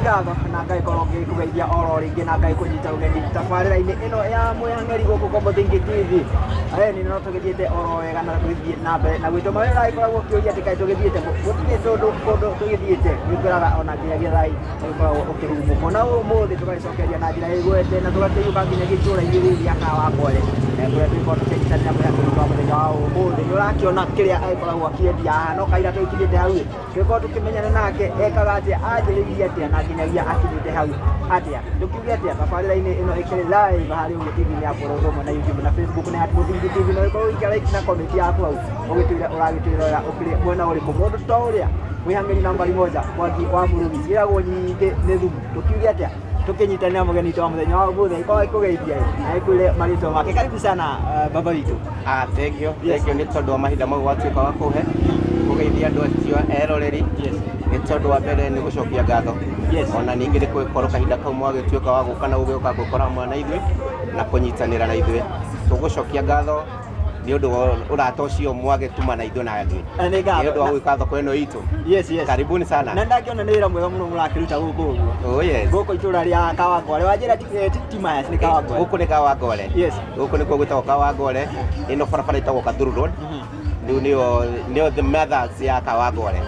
Ngatho na ngagĩkorwo ngĩkũgeithia oro rĩngĩ na ngagĩkũnyita ũgeni tabarĩra-inĩ ĩno ya Mwĩhang'eri gũkũ kwa Mũthingi TV. Ĩni no tũgĩthiĩte oro wega na tũgĩthiĩ na mbere na gwitũ mawĩra agĩkoragwo ũkĩũria atĩ kaĩ tũgĩthiĩte kũ? Gũtirĩ tũndũ kũndũ tũgĩthiĩte nĩkwĩraga ona nginyagia thaa ici nĩũkoragwo ũkĩhurumũkwo na ũmũthĩ tũgagĩcokeria na njĩra ĩgwete na tũgakĩiyũka nginyagia itũũra-inĩ rĩu rĩa Kawangware kũrĩa tũgĩkorwo tũkĩnyitanĩra mwĩhang'eri wa mũthenya wa ũmũthĩ. Nĩ ũrakĩona kĩrĩa agĩkoragwo akĩendia haha no kaira tũgĩkinyĩte hau ĩ tũgĩkorwo tũkĩmenyana nake ekaga atĩa anjĩrĩirie atĩa na nginyagia akinyĩte hau atĩa tũkiuge atĩa tabarĩra-inĩ ĩno ĩkĩrĩ live harĩ ũguo TV-inĩ ya bũrũri ũmwe na YouTube na Facebook na at Mũthingi TV na ũgĩkorwo ũgĩikia like na comment yaku hau ũgĩtwĩre ũragĩtwĩrorera ũkĩrĩ mwena ũrĩkũ mũndũ to ũrĩa mwĩhang'ĩri nambari moja Mwangi wa Mũrũmi ciĩragwo nyingĩ nĩ thumu tũkiuge atĩa tũkĩnyitanĩra mũgeni witũ wa mũthenya wa ũmũthĩ agĩkorwo agĩkũgeithia na agĩkwĩre marĩtwa make karibu sana baba witũ. Ah, thank you. Yes. Thank you nĩ tondũ wa mahinda mau watuĩka wa kũhe kũgeithia andũ acio eroreri. Nĩ tondũ wa mbere nĩ gũcokia ngatho. Ona ningĩ nĩ gũgĩkorwo kahinda kau mwagĩtuĩka wa gũka na gũgĩũka gũkora hamwe na ithuĩ na kũnyitanĩra na ithuĩ. Tũgũcokia ngatho nĩ ũndũ wa ũrata ũcio mwagĩtuma na ithuĩ na ithuĩ. Eh, nĩ ngatho. Nĩ ũndũ wa gũgĩũka thoko ĩno itũ. Yes. Karibuni sana. Na ndakĩona nĩ wĩra mwega mũno mũrakĩruta gũkũ ũguo. Oh yes. Gũkũ itũra rĩa Kawangware. Wanjĩra ti Mayas nĩ Kawangware. Gũkũ nĩ Kawangware. Yes. Gũkũ nĩkuo gwĩtagwo Kawangware. Ĩno barabara ĩtagwo Kathuru Road. Rĩu nĩyo the mothers ya Kawangware.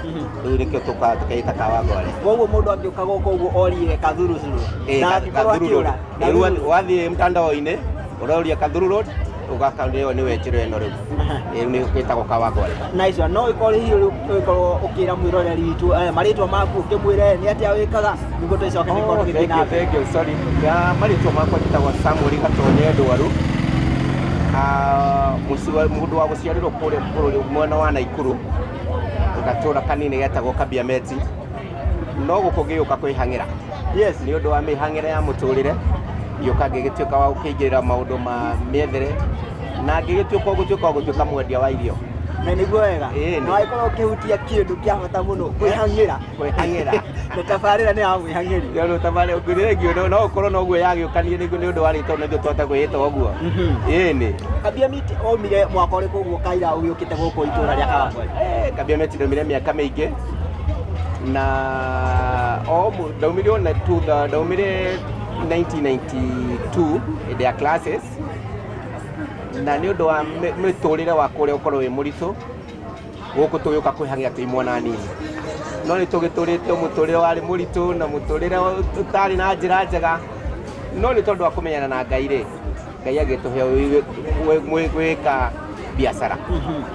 Rĩu nĩkĩo tũkeita Kawangware. Koguo mũndũ angĩũka gũkũ ũguo orie Kathuru Road. Eh, Na angĩkorwo Kathuru Road. akĩũra. Rĩu wathiĩ mtandao-inĩ ũroria Kathuru Road ũgaka nĩyo nĩwe njĩra ĩno rĩu. Rĩu nĩ ĩtagwo Kawangware. Nice one. No ĩkorwo hihi rĩu ũgĩkorwo ũkĩra mwĩroreri witũ marĩtwa maku ũkĩmwĩre nĩ atĩa wĩkaga nĩguo tũgĩcoke tũkorwo Oh, tũgĩthiĩ thank na you, mbere. thank you. Sorry. Ya, marĩtwa makwa njĩtagwo Samuel Gatonye Ndwaru. Ah, mũndũ wa gũciarĩrwo kũrĩa bũrũri mwena wa Naikuru gatũra kanini getagwo Kabiameti no gũkũ ngĩũka kwĩhang'ĩra nĩ ũndũ wa mĩhang'ĩre ya mũtũrĩre ngĩũka ngĩgĩtuĩka wa gũkĩingĩrĩra maũndũ ma mĩethere na ngĩgĩtuĩka gũtuĩka wa gũtuĩka mwendia wa irio. Na nĩguo wega. Ĩĩ, Na wagĩkorwo ũkĩhutia kĩndũ kĩa bata mũno kwĩhang'ĩra. Kwĩhang'ĩra. Na tabarĩra nĩ ya mwĩhang'ĩri. Nĩ tabarĩra ngwĩrĩre no ũkorwo noguo yagĩũkanire nĩguo nĩ ũndũ wa rĩtwa nĩguo twahota kwĩĩta ũguo. Ĩĩ nĩ. Kabiamiti waumire mwaka ũrĩkũ ũguo kaira ũgĩũkĩte gũkũ itũra rĩa Kawangware? Kabiamiti ndaumire mĩaka mĩingĩ na o ndaumire ona ndaumire 1992 hĩndĩ ya classes na nĩ ũndũ wa mĩtũrĩre wa kũrĩa ũkorwo wĩ mũritũ gũkũ tũgĩũka kwĩhang'ĩra twĩ imwana nini no nĩ tũgĩtũrĩte mũtũrĩre warĩ mũritũ na mũtũrĩre ũtarĩ na njĩra njega no nĩ tondũ wa kũmenyana na Ngai rĩ Ngai agĩtũhe gwĩka biacara.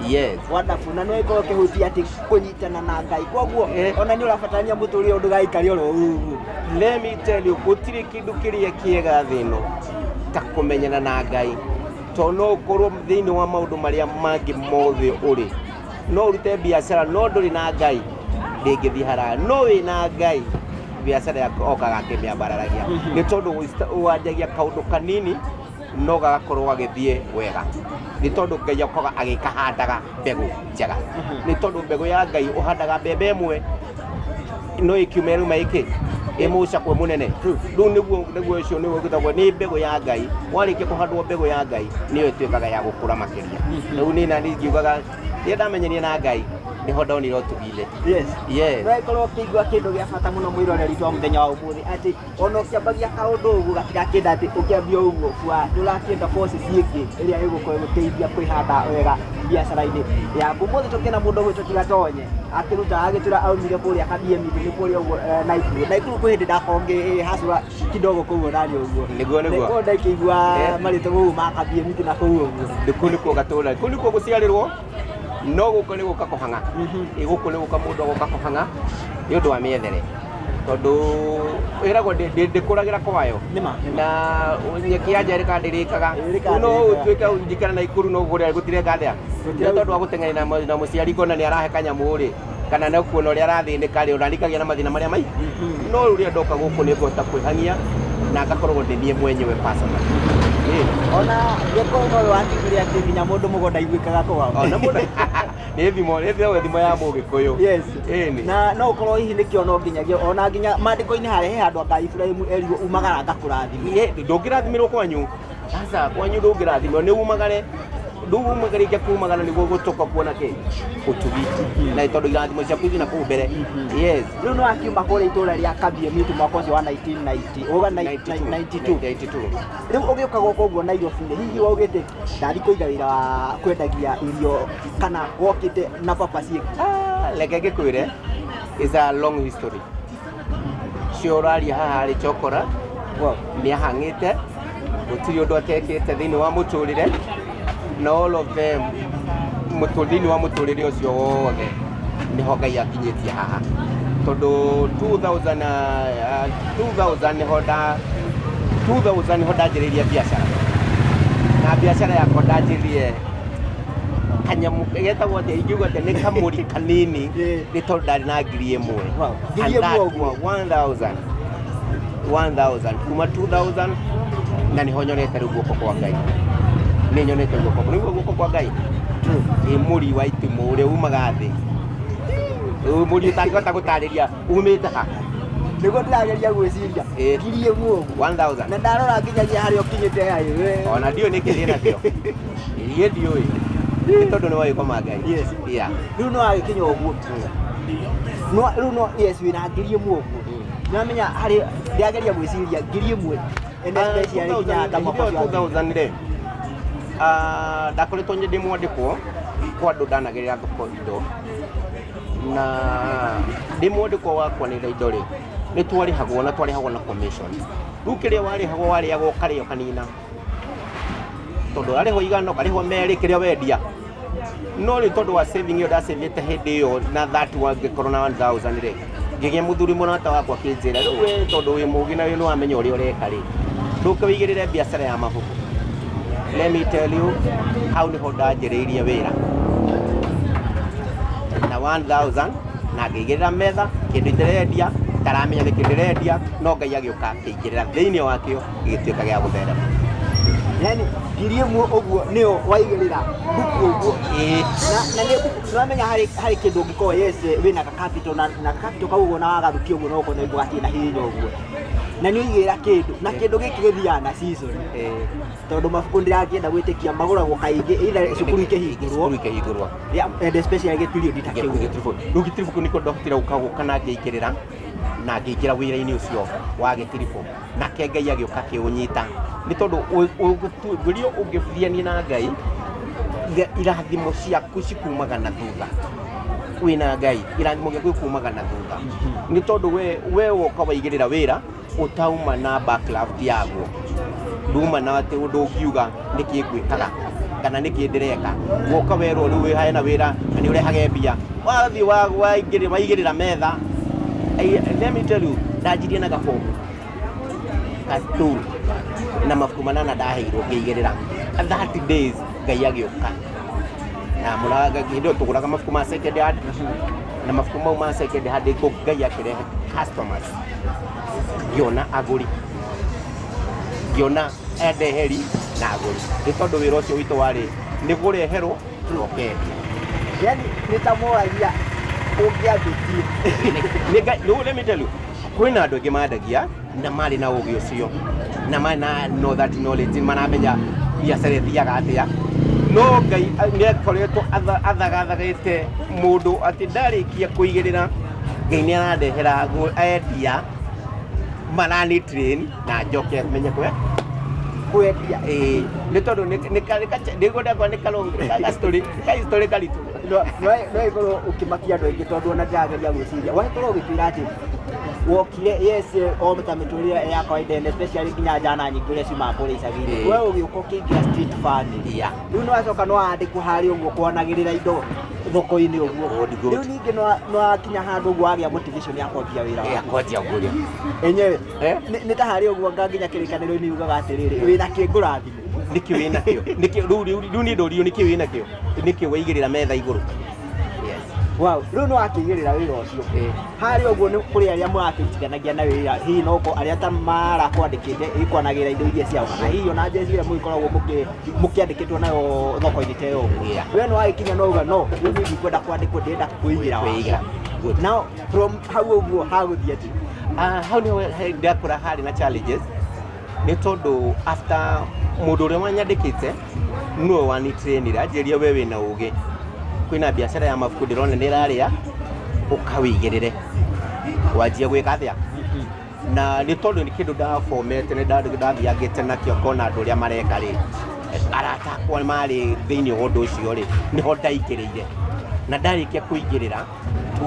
Yes. Wonderful. Na nĩ ũgĩkorwo ũkĩhutia atĩ kũnyitana na Ngai. Koguo ona nĩ ũrabatarania mũtũrĩre ndũgaikare oro ũguo. Let me tell you, gũtirĩ kĩndũ kĩrĩa kĩega thĩ ĩno ta kũmenyana na Ngai. Tondũ no ũkorwo thĩinĩ wa maũndũ marĩa mangĩ mothe ũrĩ. No ũrute biacara no ndũrĩ na Ngai ndĩngĩthiĩ haraya. No wĩna Ngai biacara yaku okaga akĩmĩambararagia. Nĩ tondũ wanjagia kaũndũ kanini no gagakorwo gagĩthiĩ wega. Nĩ tondũ Ngai akoraga agĩkahandaga mbegũ njega. Nĩ tondũ mbegũ ya Ngai ũhandaga mbembe ĩmwe no ĩkiume ruma ĩkĩ ĩ mũcakwe mũnene. Rĩu nĩguo ũcio nĩguo wĩtagwo nĩ mbegũ ya Ngai. Warĩkia kũhandwo mbegũ ya Ngai nĩyo ĩtuĩkaga ya gũkũra makĩria. Rĩu niĩ nani ngiugaga rĩrĩa ndamenyania na Ngai nĩho ndonire ũtugi-inĩ. Yes. Yes. No ĩkorwo ũkĩigua kĩndũ gĩa bata mũno mwĩroreri witũ wa mũthenya wa ũmũthĩ atĩ ona ũkĩambagia kaũndũ ũguo gatirakĩenda atĩ ũkĩambia ũguo bua nĩ ũrakĩenda forces ĩngĩ ĩrĩa ĩgũkorwo ĩgũteithia kwĩhanda wega biacara-inĩ yaku. Ũmũthĩ tũkĩna mũndũ ũgwĩtwo Tigatonye akĩruta agĩtwĩra aumire kũrĩa Kabiemiti nĩ kũrĩa ũguo Naikuru. Naikuru kwĩ hĩndĩ ndakorwo ngĩhacũra kidogo kũu onani ũguo. Nĩguo, nĩguo. Nĩguo ndakĩigua marĩtwa mau ma Kabiemiti na kũu ũguo. Nĩ kũu nĩkuo gatũra, kũu nĩkuo gũciarĩrwo no gũkũ nĩ gũka kũhang'a. Ĩ gũkũ nĩ gũka mũndũ agoka kũhang'a nĩ ũndũ wa mĩethere tondũ ĩragwo ndĩkũragĩra kwayo. Nĩma, nĩma. Na nyeki ya nja ĩrĩkaga ndĩrĩkaga. Ĩrĩkaga No ndĩrĩkaga. ũtuĩke njikara Naikuru no ũgũre gũtireka atĩa. Nĩ tondũ wa gũteng'eria na mũciari ngona nĩ arahe kanyamũ rĩ kana nĩ kuona ũrĩa arathĩnĩka rĩ ona niĩ ngagĩa na mathĩna marĩa mai no rĩu rĩrĩa ndoka gũkũ nĩ ngũhota kwĩhang'ia na ngakoragwo ndĩ niĩ mwenyewe personally. Ĩĩ. Ona gĩkũyũ no wakĩigire atĩ nginya mũndũ mũgo ndaiguĩkaga kwao. Ona mũndũ nĩ thimo nĩ thimo thimo ya mũgĩkũyũ. Yes. Ĩni. Na no ũkorwo hihi nĩkĩo no nginyagia ona nginya maandĩko-inĩ harĩa he handũ anga Iburahĩmu erirwo umagara ngakũrathime. Ĩ, ndũngĩrathimĩrwo kwanyu. Aca, kwanyu ndũngĩrathimĩrwo nĩ umagare. Rĩu ũmagĩrĩkia kumagara nĩguo gũtũka kuona kĩ ũtugi, na tondũ irathimo ciaku ithiĩ na kũu mbere. Yes. Rĩu nĩ wakiuma kũrĩa itũra rĩa Kabiemitu mwaka ũcio wa 1990 uga 92. 92. Rĩu ũgĩũka gũkũ ũguo Nairobi rĩ, hihi waugĩte ndathi kũiga wĩra wa kwendagia irio kana wokĩte na purpose ĩngĩ? Ah, reke ngĩkwĩre, is a long history. Cio ũraria haha arĩ chokora. Wow. Nĩ ahang'ĩte, gũtirĩ ũndũ atekĩte thĩinĩ wa mũtũrĩre, na all of them thĩinĩ wa mũtũrĩre ũcio wothe nĩho Ngai akinyĩtie haha, tondũ 2000 2000 nĩho nda 2000 nĩho ndanjĩrĩirie biacara, na biacara yakwa ndanjĩrĩirie kanyamũ getagwo atĩa, ingiuga atĩa, nĩ kamũri kanini, nĩ tondũ ndarĩ na 1000. Wow. Ngiri And ĩmwe that ũguo? 1000 1000 kuma 2000, na nĩho nyonete rĩu guoko kwa Ngai, nĩ nyonete guoko, nĩguo guoko kwa Ngai ĩ mũri wa itimũ ũrĩa umaga thĩ. Ũyũ mũri ũtangĩhota gũtarĩria umĩte ha. Nĩguo ndĩrageria gwĩciria. 1000 ũguo? 1000. Na ndarora nginyagia harĩa ũkinyĩte haĩ. Ona ndiũĩ nĩkĩ ndĩ nakĩo, niĩ ndiũĩ, nĩ tondũ nĩ wagĩko ma Ngai. Yeah. Rĩu nĩ wagĩkinya ũguo. No rĩu no yes, wĩna 1000 ũguo. Nĩwamenya harĩ ndĩrageria gwĩciria 1000 and especially nginya ta mwaka ũcio wa 2000 rĩ, ndakoretwo ndĩ mwandĩkwo kwa andũ, ndanagĩrĩra thoko indo, na ndĩ mwandĩkwo wa kwanĩrĩra indo rĩ, nĩ twarĩhagwo, na twarĩhagwo na commission. Rĩu kĩrĩa warĩhagwo warĩagwo ũkarĩa ũkanina, tondũ ũrarĩhwo 100, ũkarĩhwo merĩ kĩrĩa wendia. No rĩu tondũ wa saving ĩyo ndacĩvĩte hĩndĩ ĩyo na that one, ngĩkorwo na 1000 rĩ, ngĩgĩa mũthuri mũrata wakwa akĩnjĩra, rĩu we tondũ wĩ mũgĩ na wĩ nĩ wamenya ũrĩa ũreka rĩ, ndũke wĩigĩrĩre biacara ya mabuku. Let me tell you, hau nĩho ndanjĩrĩirie wĩra na 1000, na ngĩigĩrĩra metha kĩndũ ndĩrendia, ndaramenya nĩkĩ ndĩrendia, no Ngai agĩũka akĩingĩrĩra thĩinĩ wakĩo, gĩgĩtuĩka gĩa gũtherema. Yani 1000 ũguo nĩyo waigĩrĩra mbuku ũguo? Ĩĩ. Na nĩ nĩwamenya harĩ kĩndũ ũngĩkorwo yes wĩna ka capital na capital kau ũguo na wagathukia ũguo no ũkone gatirĩ na hinya ũguo, na nĩ ũigĩrĩra kĩndũ na kĩndũ gĩkĩ gĩthiaga na season, tondũ mabuku ndĩrakĩenda gwĩtĩkia magũragwo kaingĩ either cukuru ikĩhingũrwo. Cukuru ikĩhingũrwo. Yeah, and especially gĩperiod ta kĩu. Gĩtiribũ. Rĩu gĩtiribũ kĩu nĩkĩo ndahotire gũka gũka na ngĩingĩrĩra, na ngĩingĩra wĩra-inĩ ũcio wa gĩtiribũ, nake Ngai agĩũka akĩũnyita, nĩ tondũ ngwĩrio ũngĩthiania na Ngai, irathimo ciaku cikumaga na thutha. Wĩna Ngai, irathimo ciaku ikumaga na thutha, nĩ tondũ we woka waigĩrĩra wĩra ũtauma na background yaguo, nduma na atĩ ũndũ ũngiuga nĩkĩ ngwĩkaga kana nĩkĩ ndĩreka. Woka werwo rĩu wĩ hena wĩra na nĩ ũrehage mbia, wathiĩ waigĩrĩra metha. Let me tell you, ndanjirie na gabomu gastool na mabuku manana ndaheirwo, ngĩigĩrĩra 30 days, Ngai agĩũka na mũraga. Hĩndĩ ĩyo tũgũraga mabuku ma second hand, na mabuku mau ma second hand kũ Ngai akĩrehe customers, ngĩona agũri, ngĩona endeheri na agũri, nĩ tondũ wĩra ũcio witũ warĩ nĩ kũreherwo na ũkendia. Yani nĩ ta moragia ũngĩambĩtie. Nĩ Ngai. Rĩu let me tell you, kwĩna andũ aingĩ mandagia na marĩ na ũgĩ ũcio na marĩ na no that knowledge, maramenya biacara ĩthiaga atĩa, no Ngai nĩ akoretwo athagathagĩte mũndũ atĩ ndarĩkia kũigĩrĩra, Ngai nĩ arandehera endia marani train na njoke menye kwe kwendia. Ĩĩ, nĩ tondũ nĩguo ndakwa nĩ ka story, ka history karitũ. No ĩkorwo ũkĩmakia andũ aingĩ, tondũ ona ndĩrageria gwĩciria wagĩkorwo ũgĩtwĩra atĩ wokire yes o ta mĩtũrĩre ya kawaida, and especially nginya njana nyingĩ ũrĩa ciumaga kũrĩa icagi-inĩ. We ũgĩũka ũkĩingĩra street family. Rĩu nĩ wacoka nĩ wandĩkwo harĩa ũguo kwanagĩrĩra indo thoko-inĩ ũguo. Good, good. Rĩu ningĩ nĩ wakinya handũ ũguo wagĩa motivation ya kwambia wĩra waku kwanjia ngũria enyewe. Eh? Nĩ ta harĩa ũguo anga nginya kĩrĩkanĩro-inĩ yugaga atĩrĩrĩ, wĩna kĩngũrathime. Nĩkĩ wĩnakĩo? Nĩkĩ rĩu niĩ ndũrio nĩkĩ wĩnakĩo, nĩkĩ waigĩrĩra metha igũrũ? Yes. Wow, rĩu nĩ wakĩigĩrĩra wĩra ũcio. Harĩa ũguo nĩ kũrĩ arĩa mũrakĩrutithanagia na wĩra, hihi no arĩa ta marakwandĩkĩte ikwanagĩra indo iria ciao, kana hihi ona njeci ĩrĩa mũgĩkoragwo mũkĩandĩkĩtwo nayo thoko-inĩ ta ĩyo ũguo. We nĩ wagĩkinya no uga no rĩu niĩ ndikwenda kwandĩkwo, ndĩrenda kwĩigĩra wakwa. Kwĩigĩra. Good. Now from hau ũguo hagũthiĩ atĩ? Ah, hau nĩho ndakora harĩ na challenges, nĩ tondũ after mũndũ ũrĩa wanyandĩkĩte Nĩwe wanitrainire, anjĩrire we wĩna ũgĩ, kwĩna biacara ya mabuku ndĩrona nĩ ĩrarĩa, ũkawĩigĩrĩre wanjie gwĩka atĩa. Na nĩ tondũ nĩ kĩndũ ndabomete, nĩ ndathiangĩte nakĩo ngona andũ ũrĩa mareka rĩ, arata akwa marĩ thĩinĩ wa ũndũ ũcio rĩ, nĩho ndaingĩrĩire. Na ndarĩkia kũingĩrĩra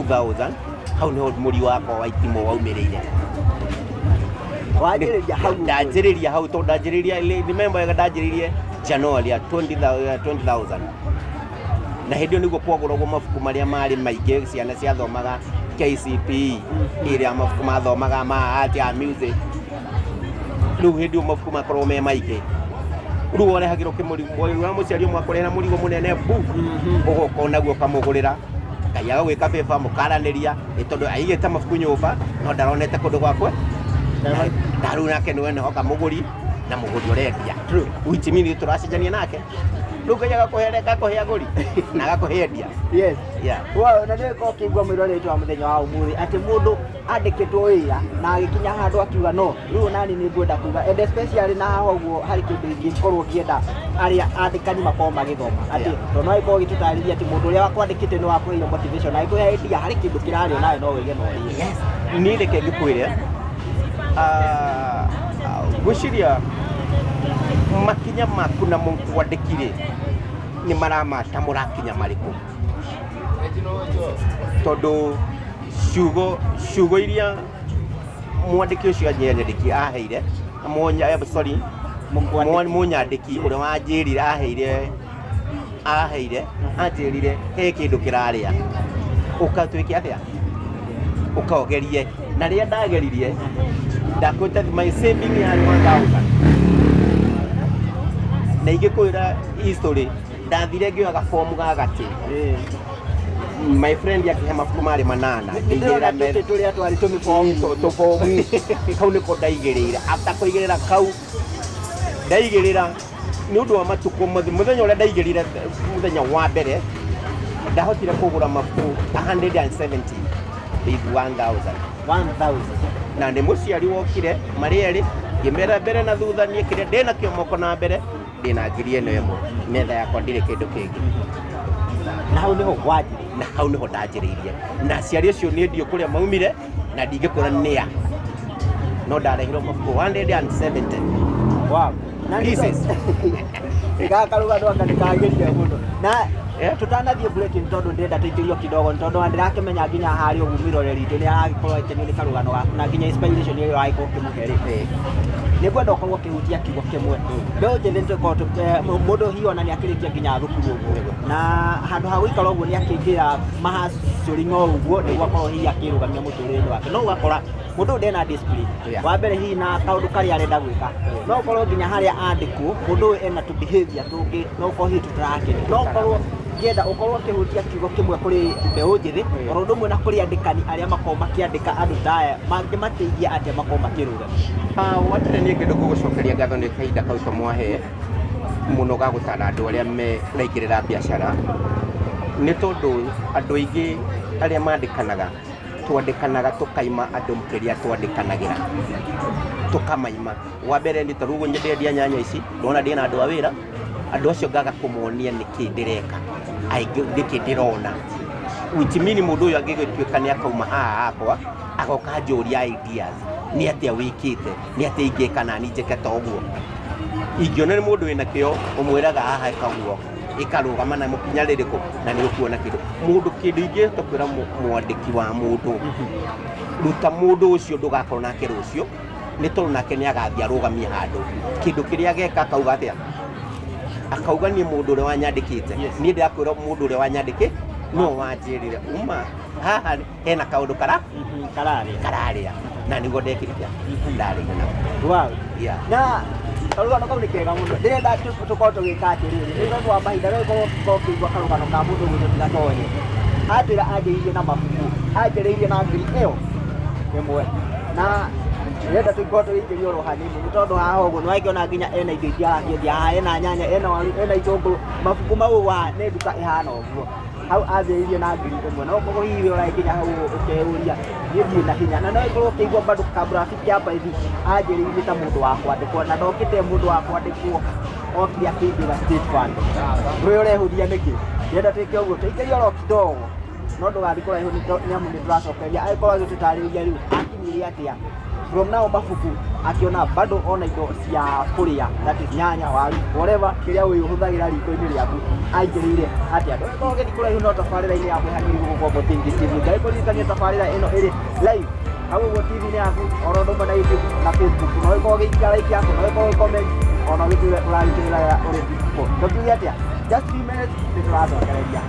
2000, hau nĩho mũri wakwa wa itimũ waumĩrĩire. Wanjĩrĩria hau ũguo. Ndanjĩrĩria hau tondũ ndanjĩrĩirie, remember wega, ndanjĩrĩirie January ya 20,000 20,000. Na hĩndĩ ĩyo nĩguo kwagũragwo mabuku marĩa marĩ maingĩ, ciana ciathomaga KCPE, ĩrĩa mabuku mathomaga ma art ya music. Rĩu hĩndĩ ĩyo mabuku makoragwo me maingĩ, rĩu warehagĩrwo kĩmũrigo wa mũciari ũmwe akũrehera mũrigo mũnene bu, ũgoka onaguo ũkamũgũrĩra. Ngai agagwĩka favor, mũkaranĩria, nĩ tondũ aigĩte mabuku nyũmba no ndaronete kũndũ gwakwe na rĩu nake nĩwe nĩhoka mũgũri na mũgũri ũrendia, which means tũracenjania nake. Rĩu Ngai agakũhe, agakũhe agũri na agakũhe endia. Yeah. Wow, na nĩ ũkorwo ũkĩigua mwĩroreri witũ wa mũthenya wa ũmũthĩ atĩ mũndũ andĩkĩtwo wĩra na agĩkinya handũ akiuga no rĩu nani nĩ ngwenda kuga, and especially na haha ũguo harĩ kĩndũ ingĩkorwo ngĩenda arĩa andĩkani makorwo magĩthoma atĩ tondũ no ĩkorwo ĩgĩtũtarĩria atĩ mũndũ ũrĩa wakwandĩkĩte nĩ wakũheire motivation na agĩkũhe idea harĩ kĩndũ kĩrarĩa nawe no wĩige na ũrĩe. Yes. Niĩ reke ngĩkwĩre, ngwĩciria makinya maku na mũkwandĩki rĩ, nĩ maramata mũrakinya marĩkũ, tondũ ciugo iria mwandĩki ũcio anyandĩki aheire munya, sorry, mũnyandĩki ũrĩa wanjĩrire aheire anjĩrire he kĩndũ kĩrarĩa, ũkatuĩke atĩa, ũkogerie. Na rĩrĩa ndageririe, ndakwĩte my saving yarĩ 1000, na ingĩkwĩra history, ndathire ngĩoya gabomu ga gatĩ, my friend akĩhe mabuku marĩ 8, ngĩigĩrĩra Ndĩrona tũtĩ tũrĩa twarĩ tũmĩbomu. Tũbomu kau nĩko ndaigĩrĩire. After kũigĩrĩra kau ndaigĩrĩra, nĩ ũndũ wa matukũ mũthenya ũrĩa ndaigĩrĩire, mũthenya wa mbere ndahotire kũgũra mabuku 170 with 1000. 1000. Na nĩ mũciari wokire marĩ erĩ, ngĩmera mbere na thutha, niĩ kĩrĩa ndĩnakĩo moko na mbere, ndĩna 1000 metha yakwa, ndirĩ kĩndũ kĩngĩ. Na hau nĩho wanjĩrĩirie. Na hau nĩho ndanjĩrĩirie. Na aciari acio niĩ ndiũ kũrĩa maumire na ndingĩkwĩra nĩa, no ndarehirwo mabuku 170 Na pieces. Gaka karũgano aka nĩ kagĩrire mũno na tũtanathiĩ break, nĩ tondũ ndĩrenda tũikĩrio kidogo, nĩ tondũ ndĩrakĩmenya nginya harĩa ũguo mwĩroreri witũ nĩ aragĩkorwo agĩkenio nĩ karũgano gaku na nginya inspiration ĩrĩa ũragĩkorwo ũkĩmũhe rĩ, nĩ ngwenda ũkorwo ũkĩhutia kiugo kĩmwe. Mbeũ njĩthĩ nĩ tũkorwo mũndũ hihi ona nĩ akĩrĩkia nginya thukuru ũguo, na handũ ha gũikara ũguo nĩ akĩingĩra mahacũringa o ũguo nĩguo akorwo hihi akĩrũgamia mũtũrĩre wake, no ũgakora mũndũ ũyũ ndena discipline. Wa mbere hihi na kaũndũ karĩa arenda gwĩka, no ũkorwo nginya harĩa andĩkwo mũndũ ũyũ ena tũ behavior tũngĩ, no ũkorwo hihi tũtarakenia. No ũkorwo ngĩenda ũkorwo ũkĩhutia kiugo kĩmwe kũrĩ mbeũ njĩthĩ, oro ũndũ ũmwe na kũrĩ andĩkani arĩa makoragwo makĩandĩka andũ ta aya, mangĩmateithia atĩa makorwo makĩrũgamia? Wa mbere niĩ kĩndũ ngũgũcokeria ngatho nĩ kahinda kau mwahe mũno ga gũtara andũ arĩa meraingĩrĩra biacara, nĩ tondũ andũ aingĩ arĩa mandĩkanaga, twandĩkanaga tũkaima andũ kĩrĩa twandĩkanagĩra, tũkamaima. Wa mbere nĩ ta rĩu ũguo ndĩrendia nyanya ici, ndona ndĩna andũ a wĩra, andũ acio ngaga kũmonia nĩkĩ ndĩreka, aingĩ nĩkĩ ndĩrona, which mean mũndũ ũyũ angĩgĩtuĩka nĩ akauma haha hakwa agoka anjũria ideas, nĩ atĩa wĩkĩte, nĩ atĩa ingĩka nani njĩke ta ũguo. Ingĩona nĩ mũndũ wĩna kĩo, ũmwĩraga haha ĩka ũguo, ĩkarũgama na mũkinya rĩrĩkũ na nĩ ũkuona kĩndũ mũndũ. Kĩndũ ingĩhota kwĩra mwandĩki wa mũndũ, ruta mũndũ ũcio ndũgakorwo nake rũciũ, nĩ tondũ nake nĩ agathiĩ arũgamie handũ kĩndũ kĩrĩa ageka, akauga atĩa, akauga niĩ mũndũ ũrĩa wanyandĩkĩte. Niĩ ndĩrakwĩra mũndũ ũrĩa wanyandĩkĩ no wanjĩrire uma haha hena kaũndũ kara kararĩa. Kararĩa, na nĩguo ndekire ndarĩire nako. Na karũgano kau nĩ kega mũno. Ndĩrenda tũkorwo tũgĩka atĩrĩrĩ, nĩ tondũ wa mahinda, no ĩkorwo ũkorwo ũkĩigua karũgano ka mũndũ ũgwĩtwo Tigatonye. Anjĩra anjĩrĩirie na mabuku, anjĩrĩirie na 1000 na ndĩrenda tũkorwo tũgĩikĩrio oro hanini, nĩ tondũ haha ũguo nĩ wakĩona nginya ena indo ingĩ arakĩendia haha, ena nyanya, ena waru, ena itũngũrũ, mabuku mau haha nĩ nduka ĩhana ũguo. Hau ambĩrĩirie na 1000, no ũkorwo hihi we ũragĩkinya hau ũkeyũria niĩ ndirĩ na hinya, na no ĩkorwo ũkĩigua bado kamrafiki hapa hivi anjĩrĩirie ta mũndũ wa kwandĩkwo na ndokĩte mũndũ wa kwandĩkwo. Okire akĩingĩra State Fund. Ũyũ ũrehũthia nĩkĩ? Ndĩrenda twĩke ũguo, tũikĩrie oro kidogo, no ndũgathiĩ kũraihu nĩ amu nĩ tũracokeria. Agĩkorwo agĩtũtarĩria rĩu akinyire atĩa from now mabuku akĩona bado ona indo cia kũrĩa, that is nyanya, waru, whatever kĩrĩa ũyũ ũhũthagĩra riko-inĩ rĩaku, aingĩrĩire atĩa. Ndũgĩkorwo ũgĩthiĩ kũraihu no tabarĩra-inĩ ya Mwĩhang'ĩri gũkũ kwa Mũthingi TV. Ngai kũririkania tabarĩra ĩno ĩrĩ live hau ũguo TV-inĩ yaku, oro ũndũ ũmwe na YouTube na Facebook. No ũgĩkorwo ũgĩikia like yaku, no ũgĩkorwo ũgĩ-comment, ona ũgĩtwĩre ũragĩtwĩrorera ũrĩ kũ. Tũkiuge atĩa? Just few minutes nĩ tũracokereria.